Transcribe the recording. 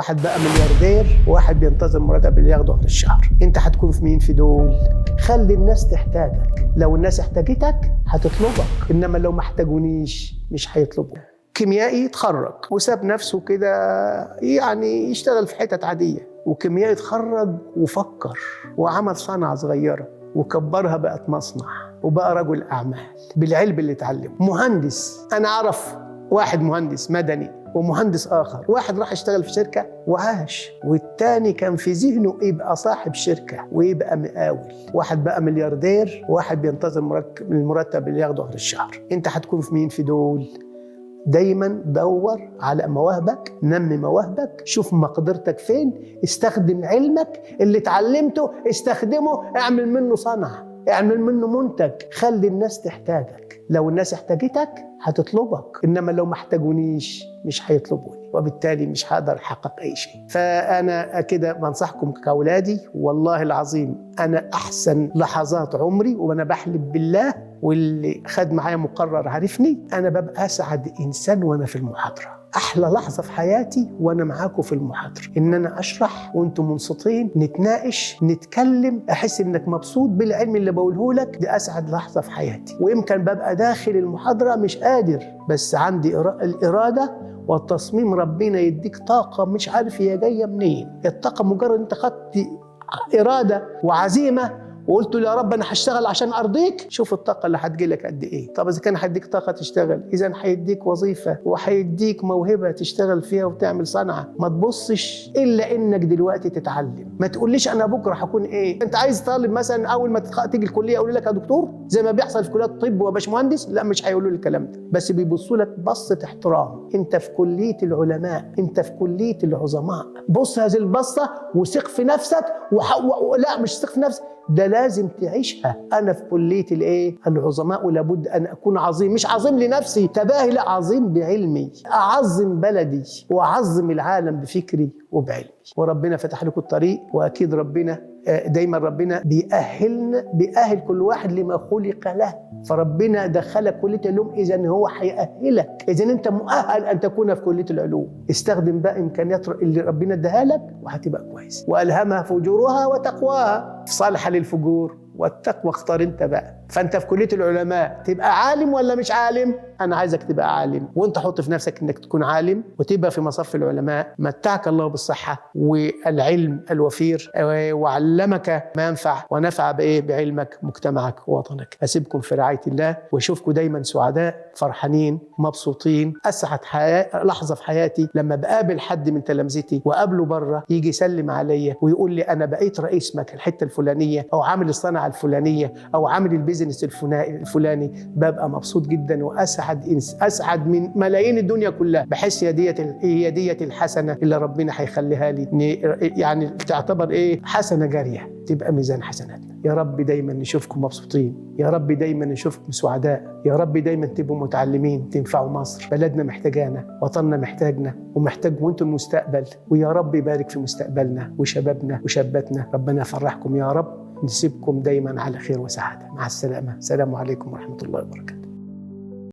واحد بقى ملياردير وواحد بينتظر مرتب اللي ياخده اخر الشهر. انت هتكون في مين في دول؟ خلي الناس تحتاجك، لو الناس احتاجتك هتطلبك، انما لو ما احتاجونيش مش هيطلبوا. كيميائي اتخرج وساب نفسه كده يعني يشتغل في حتت عادية، وكيميائي اتخرج وفكر وعمل صنعة صغيرة وكبرها بقت مصنع وبقى رجل أعمال بالعلم اللي اتعلمه. مهندس، أنا أعرف واحد مهندس مدني ومهندس آخر، واحد راح اشتغل في شركة وعاش، والتاني كان في ذهنه يبقى صاحب شركة ويبقى مقاول. واحد بقى ملياردير وواحد بينتظر المرتب اللي ياخده آخر الشهر. انت هتكون في مين في دول؟ دايما دور على مواهبك، نمي مواهبك، شوف مقدرتك فين، استخدم علمك اللي اتعلمته، استخدمه، اعمل منه صنعة، اعمل منه منتج، خلي الناس تحتاجك. لو الناس احتاجتك هتطلبك، انما لو ما احتاجونيش مش هيطلبوني، وبالتالي مش هقدر احقق اي شيء. فانا كده بنصحكم كاولادي، والله العظيم انا احسن لحظات عمري وانا بحلف بالله، واللي خد معايا مقرر عارفني، انا ببقى اسعد انسان وانا في المحاضرة. احلى لحظة في حياتي وانا معاكم في المحاضرة، ان انا اشرح وانتم منصتين، نتناقش، نتكلم، احس انك مبسوط بالعلم اللي بقوله لك. دي اسعد لحظة في حياتي. ويمكن ببقى داخل المحاضرة مش قادر، بس عندي الارادة والتصميم. ربنا يديك طاقة مش عارف هي جاية منين. الطاقة مجرد انت خدت اراده وعزيمة وقلت له يا رب انا هشتغل عشان ارضيك، شوف الطاقة اللي هتجيلك قد ايه. طب اذا كان هيديك طاقة تشتغل، اذا هيديك وظيفة وهيديك موهبة تشتغل فيها وتعمل صنعه. ما تبصش الا انك دلوقتي تتعلم. ما تقوليش انا بكره هكون ايه. انت عايز طالب مثلا اول ما تيجي الكلية يقولوا لك يا دكتور، زي ما بيحصل في كليات الطب وباشمهندس؟ لا، مش هيقولوا لك الكلام ده، بس بيبصوا لك بصة احترام. انت في كليه العلماء، انت في كليه العظماء. بص هذه البصه وثق في نفسك لا مش ثق في نفسك، ده لازم تعيشها. انا في كليه الايه؟ العظماء، ولابد ان اكون عظيم. مش عظيم لنفسي تباهي، لا، عظيم بعلمي، اعظم بلدي واعظم العالم بفكري وبعلمي. وربنا فتح لكم الطريق، واكيد ربنا دايما ربنا بيأهلنا، بيأهل كل واحد لما خلق له. فربنا دخلك كلية العلوم، إذا هو هيأهلك، إذا أنت مؤهل أن تكون في كلية العلوم. استخدم بقى إمكانيات اللي ربنا اداها لك وهتبقى كويس. وألهمها فجورها وتقواها، صالحة للفجور والتقوى. اختار أنت بقى. فأنت في كلية العلماء تبقى عالم ولا مش عالم؟ أنا عايزك تبقى عالم، وأنت حط في نفسك إنك تكون عالم وتبقى في مصف العلماء. متعك الله بالصحة والعلم الوفير، وعلمك ما ينفع ونفع بإيه؟ بعلمك مجتمعك ووطنك. أسيبكم في رعاية الله، وأشوفكم دايما سعداء فرحانين مبسوطين. أسعد لحظة في حياتي لما بقابل حد من تلامذتي وقابله بره، يجي يسلم عليا ويقول لي أنا بقيت رئيس مكان الحتة الفلانية، أو عامل الصنعة الفلانية، أو عامل البيزنس الفلاني. ببقى مبسوط جدا وأسعد أسعد من ملايين الدنيا كلها. بحس هي ديت الحسنة اللي ربنا هيخليها لي، يعني تعتبر إيه؟ حسنة جارية تبقى ميزان حسناتنا. يا رب دايما نشوفكم مبسوطين، يا رب دايما نشوفكم سعداء، يا رب دايما تبقوا متعلمين تنفعوا مصر. بلدنا محتاجانا، وطننا محتاجنا ومحتاج وانتم المستقبل. ويا رب يبارك في مستقبلنا وشبابنا وشاباتنا. ربنا يفرحكم يا رب. نسيبكم دايما على خير وسعادة. مع السلامة. السلام عليكم ورحمة الله وبركاته.